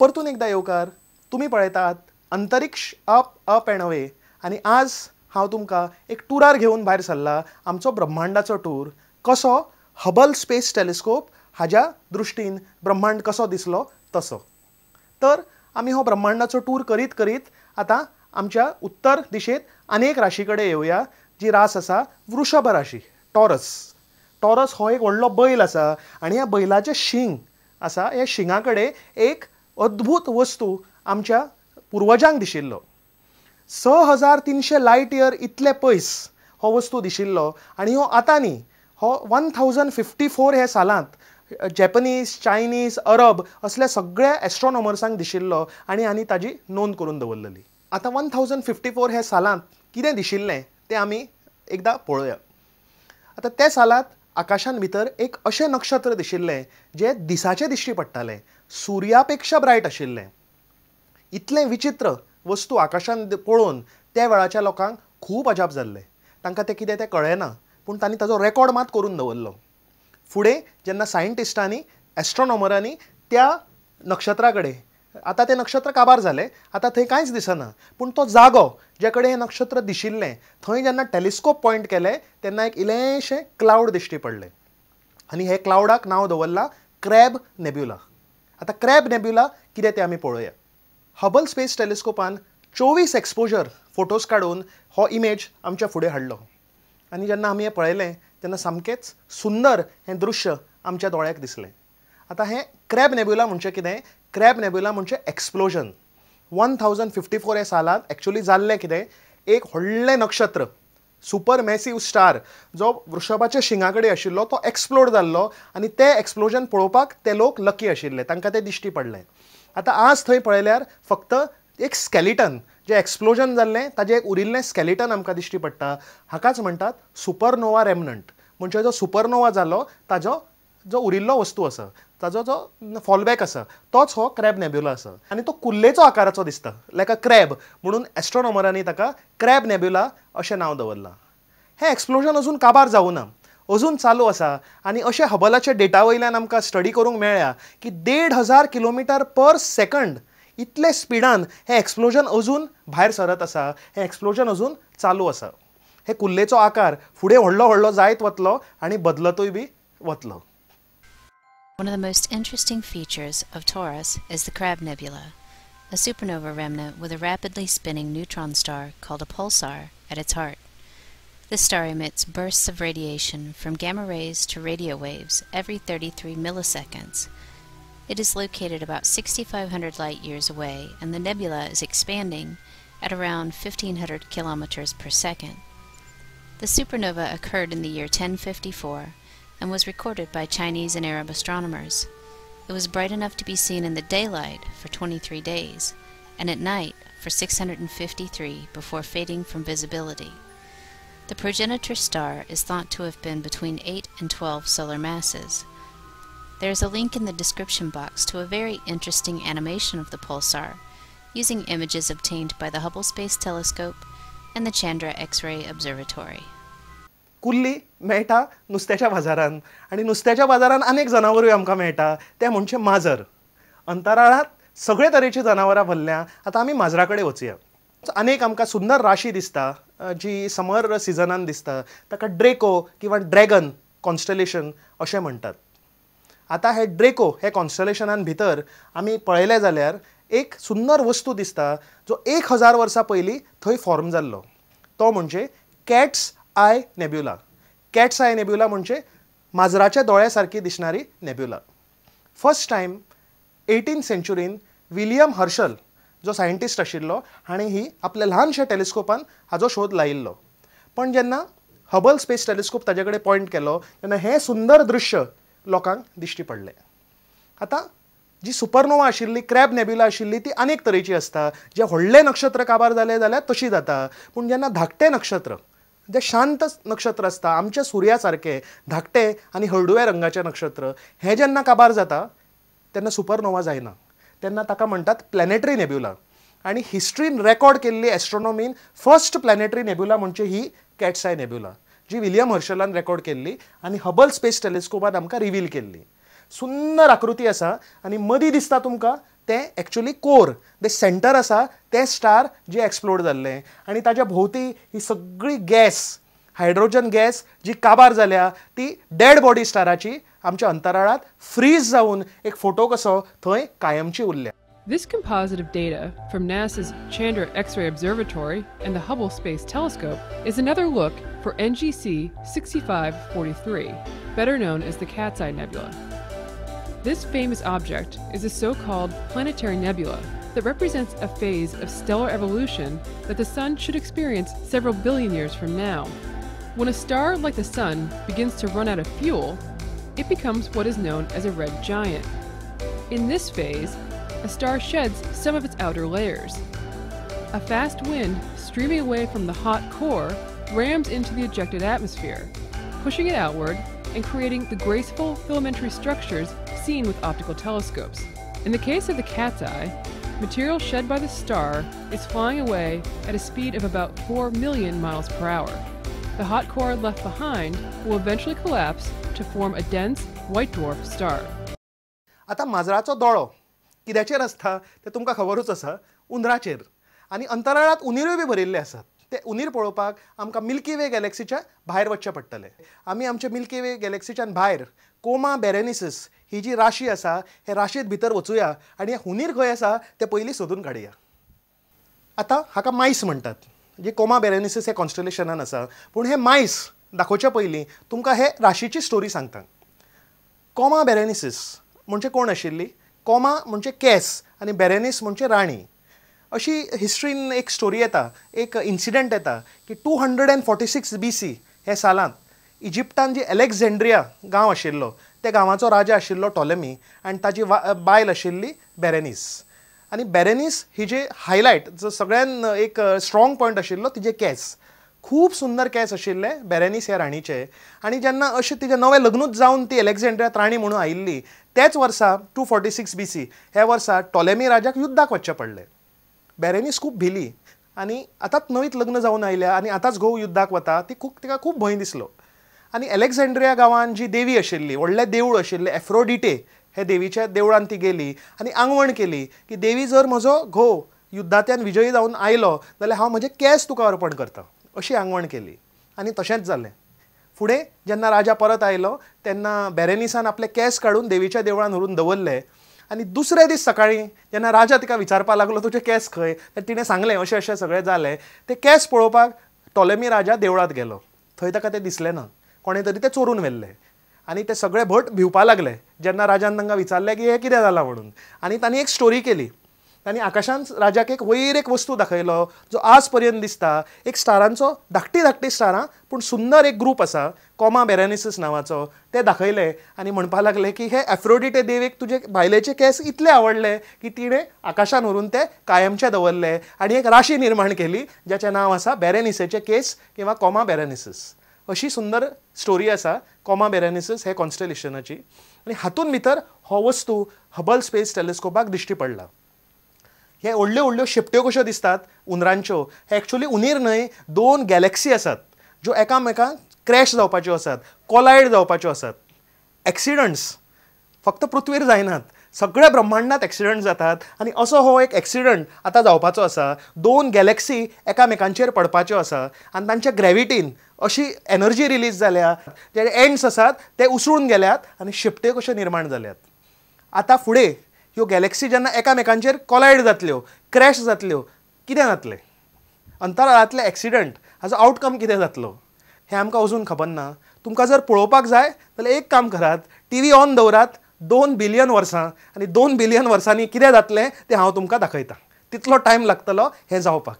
परतून एकदा येवकार. तुमी पळयतात अंतरिक्ष अप अप अँड अवे आनी आज हांव तुमकां एक टुरार घेवन भायर सरला, आमचो ब्रह्मांडाचो टूर कसो हबल स्पेस टेलिस्कोप हाज्या दृश्टीन ब्रह्मांड कसो दिसलो तसो. तर आमी हो ब्रह्मांडाचो टूर करीत करीत आतां आमच्या उत्तर दिशेंत आनी एक राशी कडेन येवया, जी रास आसा वृषभ राशी, टॉरस. टॉरस हो एक व्हडलो बैल आसा आनी ह्या बैलाचें शिंग आसा, ह्या शिंगा कडेन एक अद्भूत वस्तू आमच्या पुर्वजांक दिशिल्लो. 6300 लायट इयर इतले पयस हो वस्तू दिशिल्लो आनी हो आतां न्ही, हो 1054 ह्या सालांत जॅपनीज, चायनीज, अरब असल्या सगळ्या एस्ट्रॉनॉमर्सांक दिशिल्लो आनी आनी ताजी नोंद करून दवरलेली. आतां 1054 ह्या सालांत कितें दिशिल्लें तें आमी एकदां पळोवया. आतां त्या सालांत आकाशान भितर एक अशें नक्षत्र दिशिल्लें जें दिसाचें दिश्टी पडटालें, सुर्या पेक्षा ब्रायट आशिल्लें. इतलें विचित्र वस्तू आकाशान पळोवन त्या वेळाच्या लोकांक खूब अजाप जाल्लें. तांकां तें कितें तें कळ्ळें ना, पूण तांणी ताजो रेकॉर्ड मात करून दवरलो. फुडें जेन्ना सायंटिस्टांनी, एस्ट्रॉनॉमरांनी त्या नक्षत्रा कडेन, आतां तें नक्षत्र काबार जालें, आतां थंय कांयच दिसना, पूण तो जागो जे कडेन हें नक्षत्र दिशिल्लें थंय जेन्ना टेलिस्कोप पॉयंट केलें तेन्ना एक इल्लेंशें क्लावड दिश्टी पडलें आनी हे क्लावडाक नांव दवरलां क्रॅब नेब्युला. आतां क्रॅब नेब्युला कितें तें आमी पळोवया. हबल स्पेस टेलिस्कोपान 24 एक्सपोजर फोटोज काडून हो इमेज आमच्या फुडें हाडलो आनी जेन्ना आमी हें पळयलें तेन्ना सामकेंच सुंदर हें दृश्य आमच्या दोळ्याक दिसलें. आतां हें क्रॅब नेब्युला म्हणजे कितें? क्रॅब नेब्युला म्हणजे एक्सप्लोजन. 1054 ह्या सालांत एक्चुअली जाल्लें कितें, एक व्हडलें नक्षत्र, सुपर मॅसीव स्टार जो वृषभाच्या शिंगा कडेन आशिल्लो तो एक्सप्लोड जाल्लो आनी तें एक्सप्लोजन पळोवपाक ते लोक लकी आशिल्ले, तांकां तें दिश्टी पडलें. आतां आज थंय पळयल्यार फक्त एक स्केलिटन, जें एक्सप्लोजन जाल्लें ताजें एक उरिल्लें स्केलिटन आमकां दिश्टी पडटा. हाकाच म्हणटात सुपरनोवा रेमनंट, म्हणजे जो सुपरनोवा जालो ताजो जो उरिल्लो वस्तू आसा, ताजो जो फॉलबॅक आसा तोच हो क्रॅब नेब्युला आसा आनी तो कुल्लेचो आकाराचो दिसता, लायक अ क्रॅब, म्हणून एस्ट्रॉनॉमरांनी ताका क्रॅब नेब्युला अशें नांव दवरलां. हें एक्सप्लोजन अजून काबार जावना, अजून चालू आसा आनी अशें हबलाच्या डेटा वयल्यान आमकां स्टडी करूंक मेळ्ळ्या की 1500 किलोमिटर पर सेकंड इतले स्पिडान हें एक्सप्लोजन अजून भायर सरत आसा, हें एक्सप्लोजन अजून चालू आसा. हे कुल्लेचो आकार फुडें व्हडलो व्हडलो जायत वतलो आनी बदलतूय बी वतलो. One of the most interesting features of Taurus is the Crab Nebula, a supernova remnant with a rapidly spinning neutron star called a pulsar at its heart. This star emits bursts of radiation from gamma rays to radio waves every 33 milliseconds. It is located about 6,500 light years away, and the nebula is expanding at around 1,500 kilometers per second. The supernova occurred in the year 1054 and was recorded by Chinese and Arab astronomers. It was bright enough to be seen in the daylight for 23 days, and at night for 653 before fading from visibility. The progenitor star is thought to have been between 8 and 12 solar masses. There is a link in the description box to a very interesting animation of the pulsar, using images obtained by the Hubble Space Telescope and the Chandra X-ray Observatory. कुल्ली मेळटा नुस्त्याच्या बाजारान आनी नुस्त्याच्या बाजारान अनेक जनावरूय आमकां मेळटा, तें म्हणजे माजर. अंतराळांत सगळे तरेची जनावरां भरल्या. आतां आमी माजरा कडेन वचुया. अनेक आमकां सुंदर राशी दिसता जी समर सिजनान दिसता, ताका ड्रेको किंवा ड्रॅगन कॉन्स्टलेशन अशें म्हणटात. आतां हे ड्रेको हे कॉन्स्टलेशनान भितर आमी पळयलें जाल्यार एक सुंदर वस्तू दिसता जो 1000 वर्सां पयलीं थंय फॉर्म जाल्लो, तो म्हणजे cat's eye nebula. Cat's eye nebula म्हणजे माजराच्या दोळ्या सारकी दिसणारी नेब्युला. फर्स्ट टायम 18th सेंचुरीन विलियम हर्शल जो सायंटिस्ट आशिल्लो हाणें ही आपल्या ल्हानशा टेलिस्कोपान हाजो शोध लायिल्लो. पण जेन्ना हबल स्पेस टेलिस्कोप ताजे कडेन पॉयंट केलो तेन्ना हें सुंदर दृश्य लोकांक दिश्टी पडलें. आतां जी सुपरनोवा आशिल्ली, क्रॅब नेब्युला आशिल्ली, ती अनेक तरेची आसता. जें व्हडलें नक्षत्र काबार जालें जाल्यार तशी जाता, पूण जेन्ना धाकटें नक्षत्र, जें शांत नक्षत्र आसता आमच्या सुर्या सारकें धाकटें आनी हळडुव्या रंगाचें नक्षत्र, हें जेन्ना काबार जाता तेन्ना सुपरनोवा जायना, तेन्ना ताका म्हणटात प्लॅनेटरी नेब्युला. आनी हिस्ट्रीन रेकॉर्ड केल्ली एस्ट्रॉनॉमीन फर्स्ट प्लॅनेटरी नेब्युला म्हणजे ही कॅट्स I nebula, जी विलियम हर्शलान रेकॉर्ड केल्ली आनी हबल स्पेस टेलिस्कोपान आमकां रिवील केल्ली. सुंदर आकृती आसा आनी मदीं दिसता तुमकां तें एक्चुअली कोर, ते सेंटर आसा तें स्टार जे एक्सप्लोड जाल्लें आनी ताच्या भोंवती ही सगळी गॅस, हायड्रोजन गॅस जी काबार जाल्या ती डेड बॉडी स्टाराची आमच्या अंतराळात फ्रीज जावन एक फोटो कसो थंय कायमची उरल्या. This composite of data from NASA's Chandra X-ray Observatory and the Hubble Space Telescope is another look for NGC 6543, better known as the Cat's Eye Nebula. This famous object is a so-called planetary nebula that represents a phase of stellar evolution that the Sun should experience several billion years from now. When a star like the Sun begins to run out of fuel, it becomes what is known as a red giant. In this phase, a star sheds some of its outer layers. A fast wind streaming away from the hot core rams into the ejected atmosphere, pushing it outward and creating the graceful filamentary structures seen with optical telescopes. In the case of the cat's eye, material shed by the star is flying away at a speed of about 4 million miles per hour. The hot core left behind will eventually collapse to form a dense white dwarf star. आता माजराचो दोळो कित्याचेर आसता तें तुमकां खबरूच आसा, उंदराचेर. आनी अंतराळांत उंदीरूय बी भरिल्ले आसात. ते उंदीर पळोवपाक आमकां मिल्की वे गॅलेक्सीच्या भायर वचचें पडटलें. आमी आमचे मिल्की वे गॅलेक्सीच्यान भायर कोमा बेरेनिसिस ही जी राशी आसा हे राशींत भितर वचुया आनी हे हुंदीर खंय आसा ते पयलीं सोदून काडुया. आतां हाका मायस म्हणटात, जे कोमा बेरेनिसिस हे कॉन्स्टलेशनान आसा. पूण हे मायस दाखोवचे पयलीं तुमकां हे राशीची स्टोरी सांगता. कोमा बेरेनिसिस म्हणजे कोण आशिल्ली? कोमा म्हणजे केस आनी बेरेनिस म्हणजे राणी. अशी हिस्ट्रीन एक स्टोरी येता, एक इन्सिडंट येता की 246 BC हे सालांत इजिप्टान जी एलेक्झेंड्रिया गांव आशिल्लो त्या गांवाचो राजा आशिल्लो टॉलेमी आनी ताजी बायल आशिल्ली बेरेनिस. आनी बेरेनिस ही जे हायलायट जो सगळ्यान एक स्ट्रॉंग पॉयंट आशिल्लो तिजे केस, खूब सुंदर केस आशिल्ले बेरेनिस ह्या राणीचे. आनी जेन्ना अशें तिजें नवें लग्नूच जावन ती एलेक्झेंड्रियांत राणी म्हणून आयिल्ली त्याच वर्सा 246 BC ह्या वर्सा टॉलेमी राजाक युद्धाक वचचें पडलें. बेरेनिस खूब भिली आनी आतांच नवीच लग्न जावन आयल्या आनी आतांच घोव युद्धाक वता, ती खूब तिका खूब भंय दिसलो. आनी एलेक्झेंड्रिया गांवांत जी देवी आशिल्ली, व्हडलें देवूळ आशिल्लें एफ्रोडिटे, हे देवीच्या देवळान ती गेली आनी आंगवण केली की देवी जर म्हजो घोव युद्धांतल्यान विजयी जावन आयलो जाल्यार हांव म्हजे केंस तुका अर्पण करता, अशी आंगवण केली. आनी तशेंच जालें. फुडें जेन्ना राजा परत आयलो तेन्ना बेरेनिसान आपले केंस काडून देवीच्या देवळान व्हरून दवरले. आनी दुसरे दीस सकाळीं जेन्ना राजा तिका विचारपाक लागलो तुजे केंस खंय, तर तिणें सांगलें अशें अशें सगळें जालें. ते केंस पळोवपाक टॉलेमी राजा देवळांत गेलो, थंय ताका तें दिसलें ना, कोणें तरी तें चोरून व्हेल्लें. आनी ते सगळे भट भिवपा लागले जेन्ना राजान तांकां विचारलें की हें कितें जालां म्हणून. आनी तांणी एक स्टोरी केली. तांणी आकाशांत राजाक एक वयर एक वस्तू दाखयलो जो आज पर्यंत दिसता, एक स्टारांचो, धाकटी धाकटी स्टारां पूण सुंदर एक ग्रूप आसा कोमा बेरेनिसिस नांवाचो, ते दाखयले आनी म्हणपाक लागले की हे एफ्रोडिटे देवीक तुजे बायलेचे केंस इतले आवडले की तिणें आकाशान व्हरून ते कायमचे दवरले आनी एक राशी निर्माण केली ज्याचें नांव आसा बेरेनिसेचे केस किंवा कोमा बेरेनिसिस. अशी सुंदर स्टोरी आसा कोमा बेरेनिसिस हे कॉन्स्टलेशनाची. आनी हातूंत भितर हो वस्तू हबल स्पेस टेलिस्कोपाक दिश्टी पडला. हे व्हडल्यो व्हडल्यो शेपट्यो कश्यो दिसतात उंदरांच्यो, हे एक्चुअली उंदीर न्हय, दोन गॅलेक्सी आसात ज्यो एकामेकांक क्रॅश जावपाच्यो आसात, कोलायड जावपाच्यो आसात. एक्सिडंट्स फक्त पृथ्वीर जायनात, सगळ्या ब्रह्मांडात एक्सिडंट जातात आनी असो हो एक एक्सिडंट आतां जावपाचो आसा. दोन गॅलेक्सी एकामेकांचेर पडपाच्यो आसा आनी तांच्या ग्रॅविटीन अशी एनर्जी रिलीज जाल्या, जे एंड्स आसात ते उसळून गेल्यात आनी शेपट्यो कश्यो निर्माण जाल्यात. आतां फुडें ह्यो गॅलेक्सी जेन्ना एकामेकांचेर कोलायड जातल्यो, क्रॅश जातल्यो, कितें जातलें? अंतराळांतले एक्सिडंट हाजो आवटकम कितें जातलो हें आमकां अजून खबर ना. तुमकां जर पळोवपाक जाय जाल्यार एक काम करात, टीव्ही ऑन दवरात 2 बिलियन वर्सां आनी 2 बिलियन वर्सांनी कितें जातलें तें हांव तुमकां दाखयतां. तितलो टायम लागतलो हें जावपाक.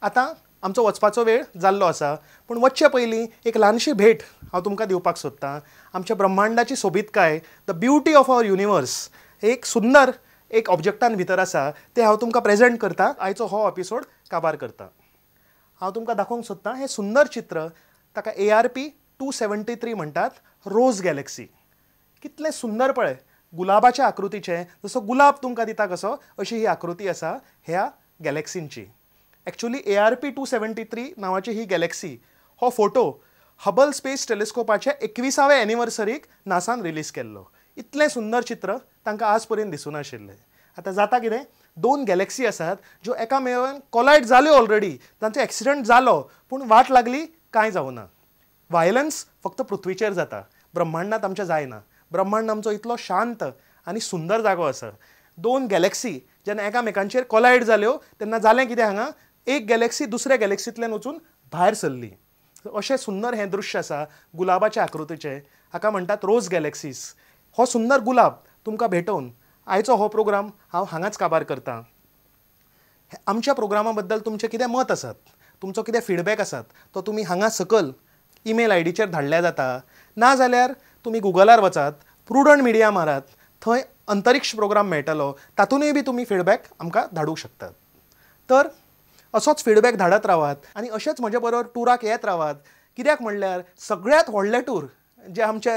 आतां आमचो वचपाचो वेळ जाल्लो आसा, पूण वचचे पयलीं एक ल्हानशी भेट हांव तुमकां दिवपाक सोदतां. आमच्या ब्रह्मांडाची सोबीतकाय, the beauty of our universe, एक सुंदर एक ऑब्जेक्टान भितर आसा, तें हांव तुमकां प्रेजेंट करता. आयचो हो एपिसोड काबार करता. हांव तुमकां दाखोवंक सोदतां हें सुंदर चित्र, ताका ARP 273 म्हणटात, रोज गॅलेक्सी. कितलें सुंदर पळय, गुलाबाच्या आकृतीचें, जसो गुलाब तुमकां दिता कसो, अशी ही आकृती आसा ह्या गॅलेक्सींची. एक्चुअली ARP 273 नांवाची ही गॅलेक्सी, हो फोटो हबल स्पेस टेलिस्कोपाच्या 21व्या एनिवर्सरीक नासान रिलीज केल्लो. इतलें सुंदर चित्र तांकां आज पर्यंत दिसूं नाशिल्लें. आतां जाता कितें, दोन गॅलेक्सी आसात ज्यो एकामेकान कोलायड जाल्यो ऑलरेडी, तांचो एक्सिडंट जालो, पूण वाट लागली, कांय जावना. वायलन्स फक्त पृथ्वीचेर जाता, ब्रह्मांडांत आमच्या जायना. ब्रह्मांड आमचो इतलो शांत आनी सुंदर जागो आसा. दोन गॅलेक्सी जेन्ना एकामेकांचेर कोलायड जाल्यो तेन्ना जालें कितें, हांगा एक गॅलेक्सी दुसऱ्या गॅलेक्सींतल्यान वचून भायर सरली. अशें सुंदर हें दृश्य आसा गुलाबाच्या आकृतीचें, हाका म्हणटात रोज गॅलेक्सीस. हो सुंदर गुलाब तुमकां भेटोवन आयचो हो प्रोग्राम हांव हांगाच काबार करतां. आमच्या प्रोग्रामा बद्दल तुमचें कितें मत आसात, तुमचो कितें फिडबॅक आसात, तो तुमी हांगा सकयल ईमेल आयडीचेर धाडल्यार जाता. नाजाल्यार तुमी गुगलार वचात, प्रुडंट मिडिया मारात, थंय अंतरिक्ष प्रोग्राम मेळटलो, तातूंतय बी तुमी फिडबॅक आमकां धाडूंक शकतात. तर असोच फिडबॅक धाडत रावात आनी अशेंच म्हजे बरोबर टुराक येत रावात. कित्याक म्हणल्यार सगळ्यांत व्हडले टूर जे आमचे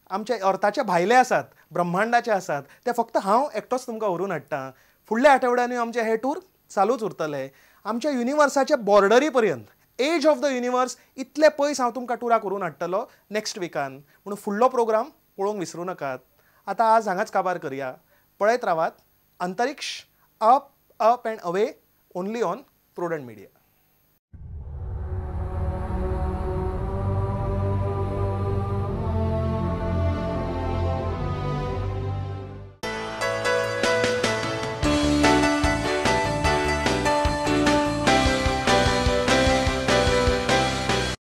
आमच्या अर्थाचे भायले आसात, ब्रह्मांडाचे आसात, ते फक्त हांव एकटोच तुमकां व्हरून हाडटा. फुडल्या आठवड्यांनी आमचे हे टूर चालूच उरतले. आमच्या युनिवर्साच्या बॉर्डरी पर्यंत, एज ऑफ the universe, इतले पयस हांव तुमकां टुराक व्हरून हाडटलो नॅक्स्ट विकान. म्हणून फुडलो प्रोग्राम पळोवंक विसरूं नाकात. आतां आज हांगाच काबार करया. पळयत रावात अंतरिक्ष up up and away, only on Prudent Media.